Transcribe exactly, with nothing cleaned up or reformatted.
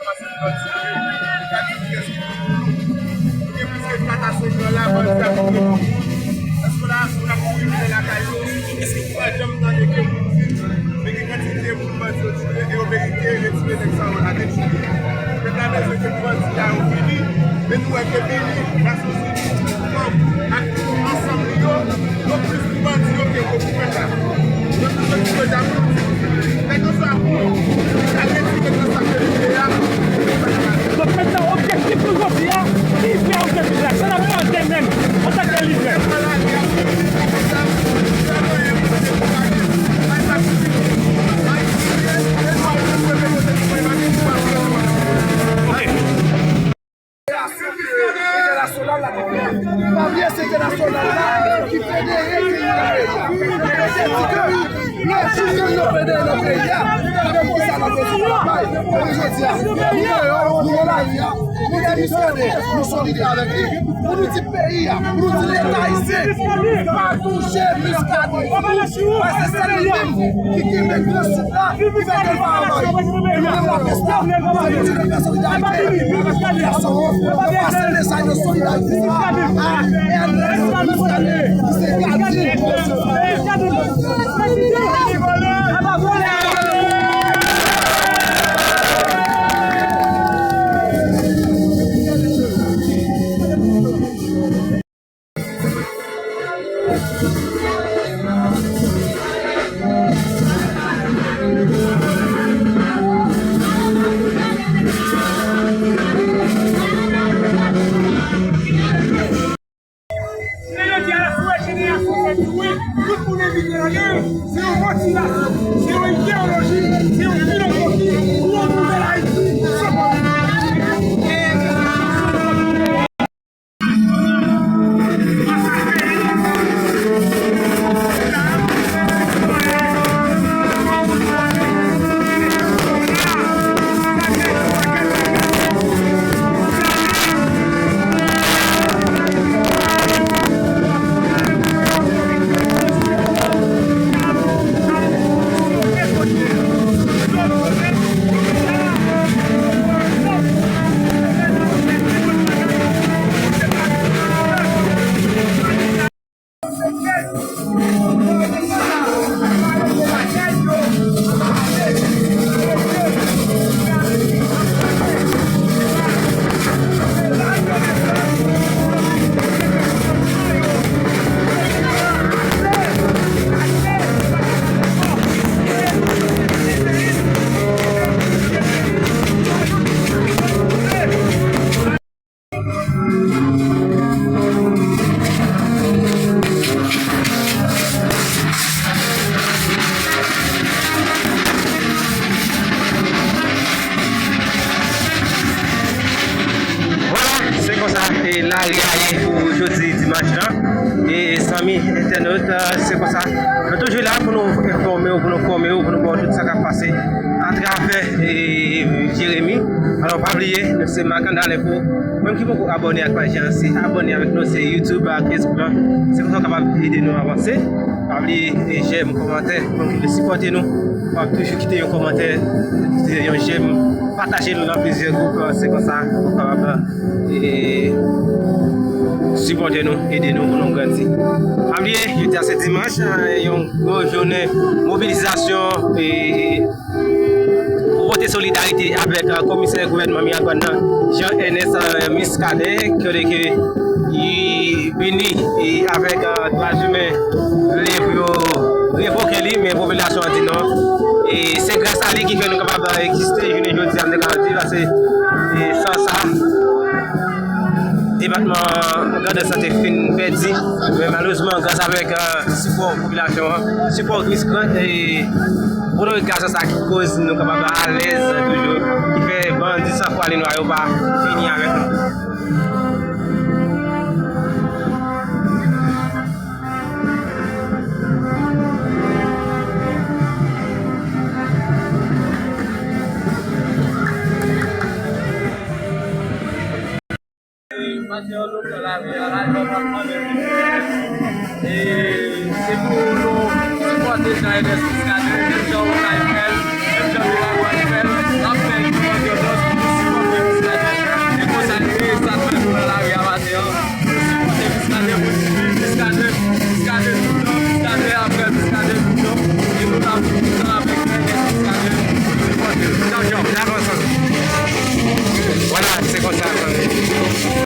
Pase bandi, gade pyès ki pou nou. Gen plis ke kat a senk an la, bandi ap touye moun. Èske la, moun ap mouri vini lakay yo? Èske ou pa janm tande ke moun di, men gen kantite moun bandi yo touye, e yo merite retire nèg sa yo la, retire. Pèp la bezwen ke bandi a yo fini, men nou wè ke Bini, Nasyonzini, Trump ak ansanm li yo, yo plis pou bandi yo ke yo pou pèp la. Yo tout yo ki bezwen ap Kèlkeswa pou yo, sa vle di ke nan sa ke li ye a, Donk mentnan, objektif nou jodi a, ki vrè objektif la? Sa n ap mande menm, antanke lidè? Entènasyonal la, pa bliye se entènasyonal la ki federe peyi a. Yo te di ke lè jou ke yo federe nan peyi a, se pou sa n ap reyisi travay. Kote jodi a, nou deyò, nou nan lari a, nou di Muscadin, nou solidè avèk li. Pou nou di peyi a, pou nou di Leta ayisyen, pa touche Muscadin. Paske se li menm ki kenbe gran sik la, ki fè ke l pa anvayi. E nou menm w ap espere, se nou di nou fè solidarite. Pèsòn, nou pase mesaj de solidarite sa a Ernest Muscadin, ki se gadyen. Jodi a la, si w wè jenerasyon sa yo, tout moun envite nan men yo, se yon motivasyon, se yon ideyoloji, se yon filozofi pou yon nouvèl Ayiti. Vwala, se konsa, e, lari a ye pou jodi dimanch lan. E, zanmi entènot, e, se konsa. Nou toujou la pou nou enfòme w, pou nou fòme w, pou nou ba w tout sa k ap pase atravè, e, Jeremi. Alò, pa bliye, nou se Makandal Enfo. Ou menm ki poko abòne ak paj lan, se abòne avèk nou, se YouTube ak Facebook lan. Se konsa w kapab ede nou avanse. Pa bliye, e, jèm, kòmantè, ou menm ki vle sipòte nou. W ap toujou kite yon kòmantè, kite yon jèm, pataje nou nan plizyè gwoup, se konsa ou kapab, e, sipòte nou, ede nou pou nou grandi. Pa bliye, jodi a se dimanch, e, yon gwo jounen mobilizasyon, e, pou pote solidarite avèk, e, komisè gouvènman Miragwàn nan, Jean Ernest, e, Muscadin, kote ke li vini, e, avèk, e, dwa imen, vle pou yo revoke li, men popilasyon an di non. E se gras a li ki fè nou kapab, e, egziste jounen jodi a, m te ka di, paske, e, san sa, Depatman Grandans lan te fin pèdi, men malerezman, gras avèk, eh, sipò popilasyon an, sipò Miss Grand, e otorite sa ki koz nou kapab alèz toujou, ki fè bandi san fwa ni lwa yo pa fini avèk nou. Pase yon dokè lari a la, yo pa mande li. E se pou nou sipòte Jean Ernest Muscadin, menm jan Ronald fè l, menm jan Miramar fè l, n ap fè yon lòt annons pou nou sipòte Muscadin. E konsa l ye, sa k fè nou nan lari a maten an. Pou sipòte Muscadin, pou sipòte Muscadin, Muscadin toutan, Muscadin apre Muscadin toutan. E nou la pou toutan avèk Ernest Muscadin pou sipòte l. Tchao, tchao. Dakò, santi. Vwala, se konsa, santi.